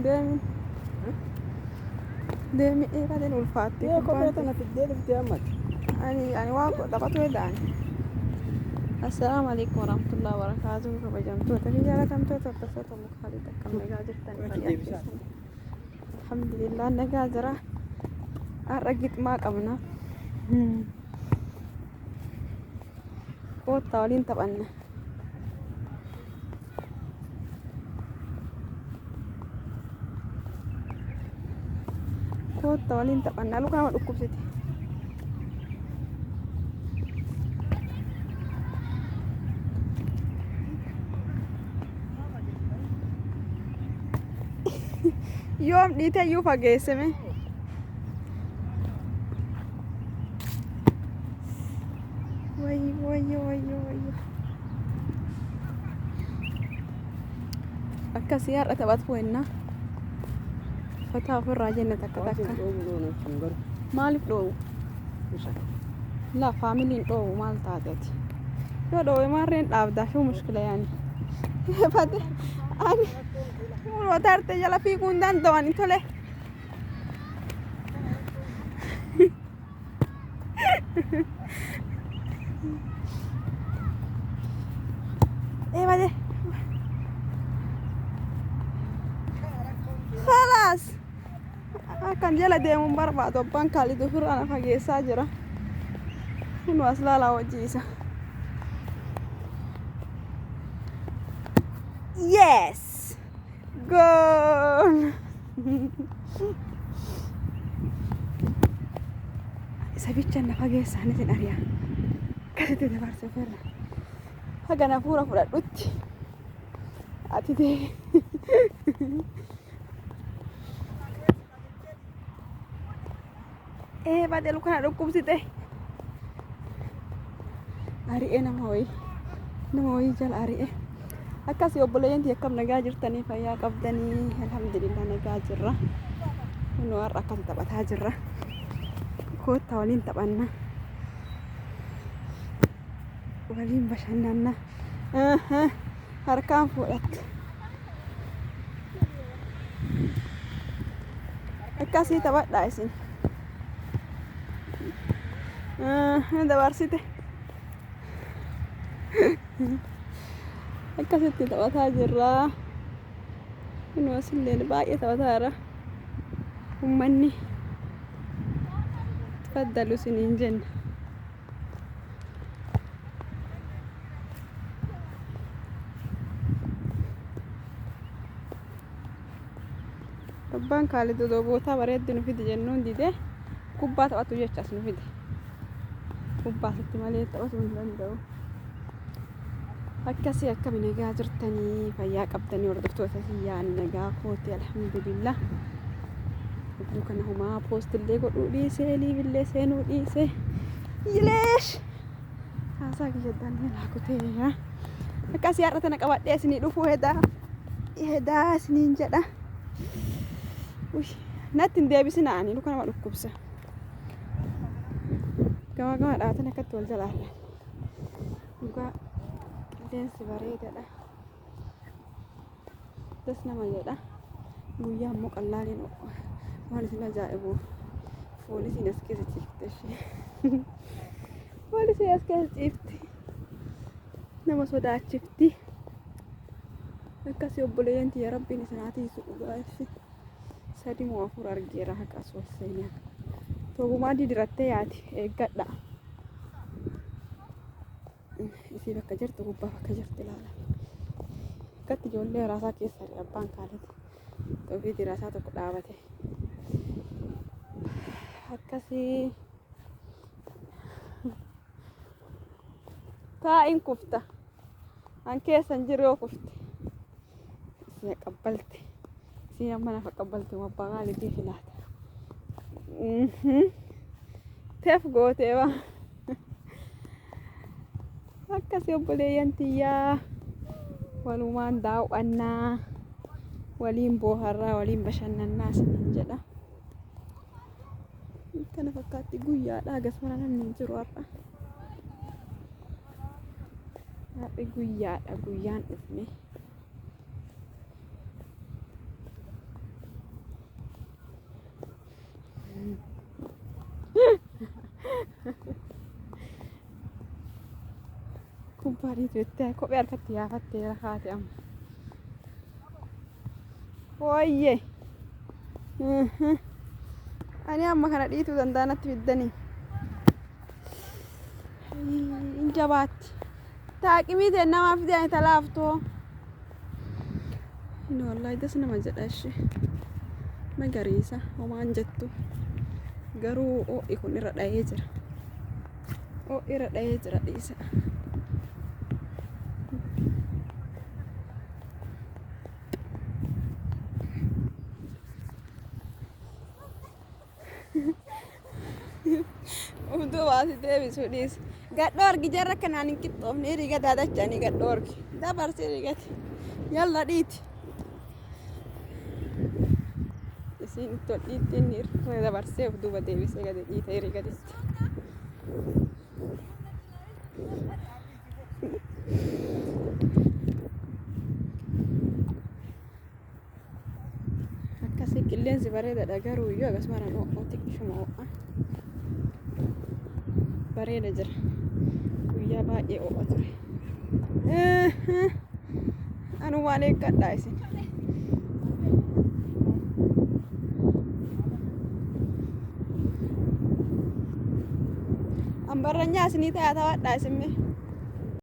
Deemi. Deemi dheerateen ulfaatti. Ee kophee tana fiddee dhuftee ammati. Ani waan taphatu hedaan. Assalaamu alaikum warahmatullahi wabarakatuh. Kabajamtoota fi jaalatamtoota hordoftoota mukaalii akkam nagaa jirtan fayyaa keessan. Alhamdulillah nagaa jira. Har'a gixmaa qabna. Koottaa waliin taphanna. Koottaa waliin taphanna. Luka nama dhukkubsiti. Yoom dhiitee iyyuu fageessime. Wayyo wayyo wayyo wayyo. Akkasii har'a taphatu wenna. Fataa ofirraa jenna takka takka. Maaliif dhoowwu? La faamiliin dhoowwu maal taate ati? Yoo dhoowwe maarreen dhaabdaa shuu mushkila yaani. Fate ani mul'ata tarte jala fiiguu hin danda'u ani tole. Ee bade. Khalaas. Akkan jala deemuun barbaadu abbaan Kaalid ofirraa na fageessaa jira. Kunoo as laalaa hojii isa. Yes! Goal! Isa bichaan na fageessaa nitin ari'a. Akkasitti dabarse ofirra. Haga na fuura fudhadhutti. Ati tee. Ee badee luka na dhukkubsite. Ari'ee nama wayii. Nama wayii jala ari'ee. Akkasii obboleeyyan tiyya akkam nagaa jirtanii fayyaa qabdanii alhamdulillah nagaa jirra. Kunoo har'a akkam taphataa jirra. Koottaa waliin taphanna. Waliin bashannanna. Harkaan fuudhatte. Akkasii taphadhaa isin. Dabarsite. Akkasitti taphataa jirra. Kunoo asillee baay'ee taphataa jira. Uummanni tafaddalu isiniin jenna. Abbaan Kaalid odoo bootaa bareeddu nu fidi jennuun dide kubbaa taphatu jecha as nu fide. Kubbaa asitti malee taphatu hin danda'u. Akkasii akkami nagaa jirtanii fayyaa qabdanii hordoftoota kiyyaa ani nagaa kooti alhamdulillah. Gidduu kana homaa poostillee godhuu dhiisee liivillee seenuu dhiisee. Yileesh! Haasaa kiyya addaan jalaa kutee. Akkasii har'a tana qabadhee isinii dhufuu hedaa. Hedaa isiniin jedha. Uy, natti hin deebisina ani luka nama dhukkubsa. Gama gama dhaatan akkatti wal jalaa ari'an. Dhugaa qilleensi bareedaadha. Das nama jedha. Guyyaa immoo qallaaliin waan isin ajaa'ibu poolisiin as keessa ciifte ishee. Poolisiin as keessa ciifti. Nama sodaachifti. Akkasii obboleeyyan tiyya rabbiin isin haa tiisu dhugaa ishee. Sadi moo afur argeera haqa as ol seenaa. Togumaa didirattee yaati eeggadha. Isii bakka jirtu gubbaa bakka jirtu ilaala. Akkatti ijoollee raasaa keessa abbaan kaalete. Ofii diraasaa tokko dhaabate. Akkasii taa'in kufta. An keessa hin jiru yoo kufte. Isin aqabbalte. Isin amma naaf aqabbalte abbaa maaliitiif filaata. Teef gootee waa. Akkasii obboleeyyan tiyyaa walumaan daaw'annaa waliin booharraa waliin bashannannaa isiniin jedha. Kana fakkaatti guyyaadha hagas mara namni hin jiru har'a. Har'i guyyaadha guyyaan dhufne. Gubbaa dhiitu jettee kophee harkatti yaafattee kaate amma. Wooyyee. Ani amma kana dhiituu danda'a natti fiddanii. Hin jabaatti. Taaqimii ta'e namaa fidee ani talaaftoo. Inni wallaahi das nama jedha ishee. Magariisa homaan jettu. Garuu ho'i kun irra dha'ee jira. Ho'i irra dha'ee jira dhiisa. Utuu baasii deebisuu dhiisi. Gadhoo argi jarra kanaan hin qixxoofne riga daadachanii gadhoo argi. Dabarsii rigati. Yalla dhiiti. Isiin itti ol dhiitti inni irra dabarsee of duuba deebisee gadi dhiitee rigatitti. Akkasii qilleensi bareedaadha garuu iyyuu akkasuma ho'oo xiqqishuma ho'a. Bareeda jira. Guyyaa baay'ee ho'a ture. Anumaan eeggadhaa isin. Ambarranyaa isinii ta'a taphadhaa isin mee.